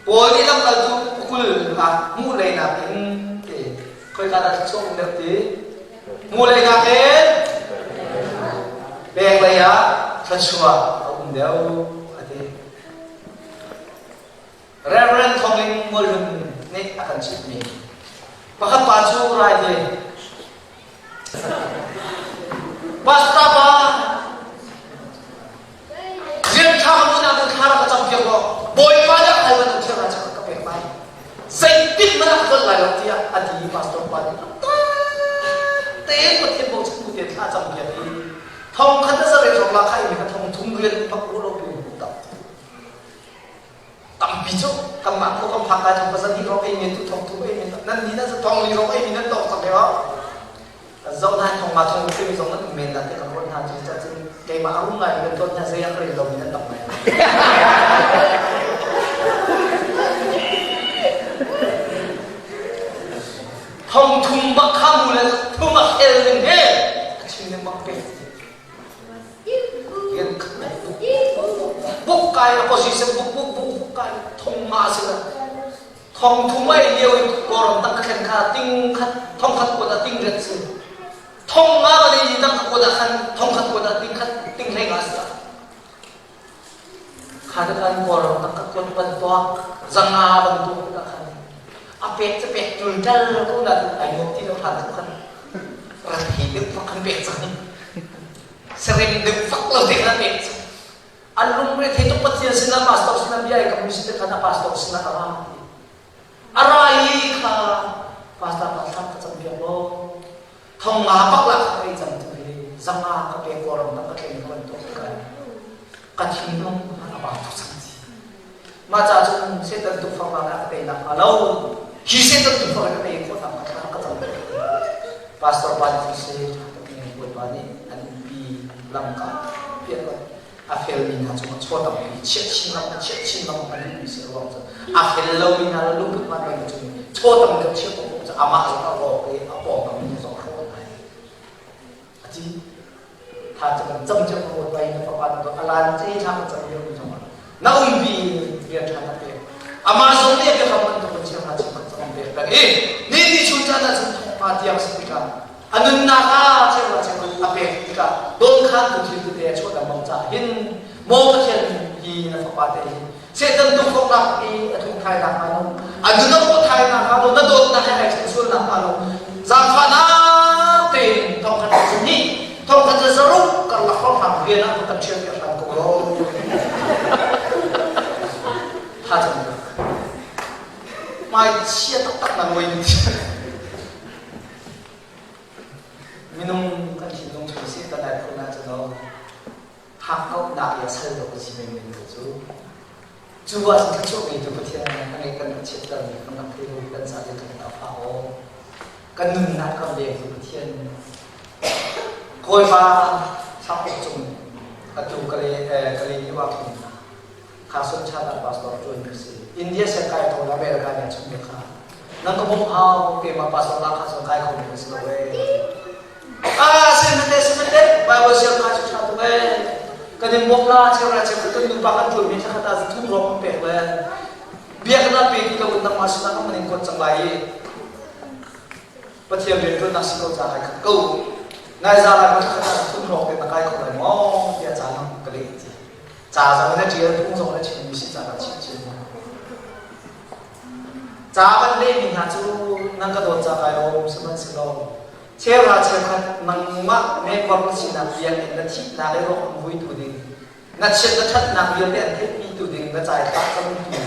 Paul nih lamkaltu ukul ah hmuh leinak in ti khoika dah thluachuah um deuh ti hmuh leinak in pek lei ah thluachuah a um deuh a ti. Reverend Thawngin Mualhlun nih a kan chimhmi pakhat pa cu rai te Pastor pa rian ṭha ka hmuhnak ding thla rak ka campiak law Bawipa nih a hal bantuk thil hna cu ka pek lai zeitin hmanh ah ka tlolh lai lo tiah a ti i pastor pa nih tein Pathian bochan bu tein thla campiak i thong khat a zarei hrawng la kha i ka thong thum rian bak ruah lo pi tak Tampi cu kanmah khua kan phak lai thong pasal hi rok ei men tu thong thu ei men nan ni nan thong li rok ei mi nan tawk cang he zoh hna thong ma thong mi zong nan um men la te kan ruat hna cu ca cun keimah a rum ngai kan tuan hna zei a rel lo mi nan tam ngai. Thong thum bak kha mu le thum a khel ning he a chim ning bak pe. Buk kai a position buk buk buk buk kai thong nga si la thong thum ai lio in koram tang ka thlen kha ting khat thong khat kuat a ting ret si thong nga ba ni tang ka kuat a khan thong khat kuat a ting khat ting hlei nga si la kha ta kan koram tang ka kuat ban to zanga ban to ka khan a pek cha pek tul tal ko na ai nuam ti lo khan khan rat hi deuh fak kan pek cang sarem deuh fak lo te khan pek cang an lungre thei tuk Pathian sinah pastor sinah bia i kam si te khan a pastor sinah a ra a ra i kha pastor pa thlam ka cam piak law thong nga pak la kha ei cam tu hi zanga ka pe koram tak ka thleng ka bantuk ka ka thinlung a ba tu cang ti Mah ca cun Satan tukforhnak ah ka tei nakhnga lo hi Satan tukforh ka tei khawh nakhnga thla ka cam. Pastor pa nih cun si ṭha tuk in Bawipa nih an innpi lamka piah lo a felmi hna cungah chaw tampi chiah chin lengmang chiah chin lengmang a duhmi si ruang cu a fel lomi hna le lungput hman lomi cu chaw tam deuh chiah khawh cu amah zong a rawk i a pawngkam mi zong a hrawk lai. A ti. Tha cu kan cam cio ko bai na fapa na dawt alan ce tha kan cam lio mi zong na umpi rian tha na pek amah zong nih biakam bantuk in chiang chim kan cam pek peng i ni ni chun caan ah cun thawngpa tiang si tikah a nunnak ah chiang chim a pek tikah don khan tu thil tete a chuah lengmang caah hin maw Pathian hi na fapa te hi Satan tukforhnak i a tlung thai nakhnga lo, a nun a rawh thai nakhnga lo, na dawtnak he ai ṭhen sual nakhnga lo, zaangfahnak tein thongkhat le zahnih, thongkhat le zaruk karlak hrawnghrang rian ah kan ṭhialpiak hram ko law. Tha cam Hmai chia taktak na ngoi Minung kan thinlung chung Satan ai phun ahcun hakkauhnak le sal dawh a si menmen ko cu. Cu ah cun thluachuah ngeitu Pathian a ngeih kan rak chiattermi kan rak thei lo kan ca zeitluk dah a fak aw. Kan nunnak kan vengtu Pathian Kawipa Thlangpuk cung atu kale kale ni wa khin kha sun chan ah pastor tuan ka si. India sen kai to America nya chung kha nang ka bom hau ke ma pastor la kha sun kai kho mi si lo we. Ah, sihmanhseh sihmanhseh Bible siang kha cu ṭha tuk ee. Kan in bawmh la, cheu ra cheu kan nupa kan ṭuanmi thla khat ah zathum rong kan pek le biaknak pe ti loin nangmah sinah kan in kuat cang lai i Pathian rianṭuannak si ko caah kai khat ko. Nai za lai thla khat ah zathum rong te na kai kho lai maw tiah ca nang ka leh ti. Ca zong na ṭial, phung zong na chimmi si ca kan chim chin. Ca kan lehmi hna cu nan ka dawt ca kai lawm sihmanhsehlaw Cheuhra cheukhat nangmah member na sinak biakinn na thihnak i ruak an vuitu ding, na chiat na ṭhatnak vialte an theihpitu ding na caithlah camtu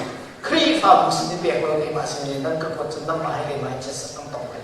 Khrihfabu sin i pek lo keimah sin i nan ka kuat cun nangmah he keimah he chiatsak kan tong lai.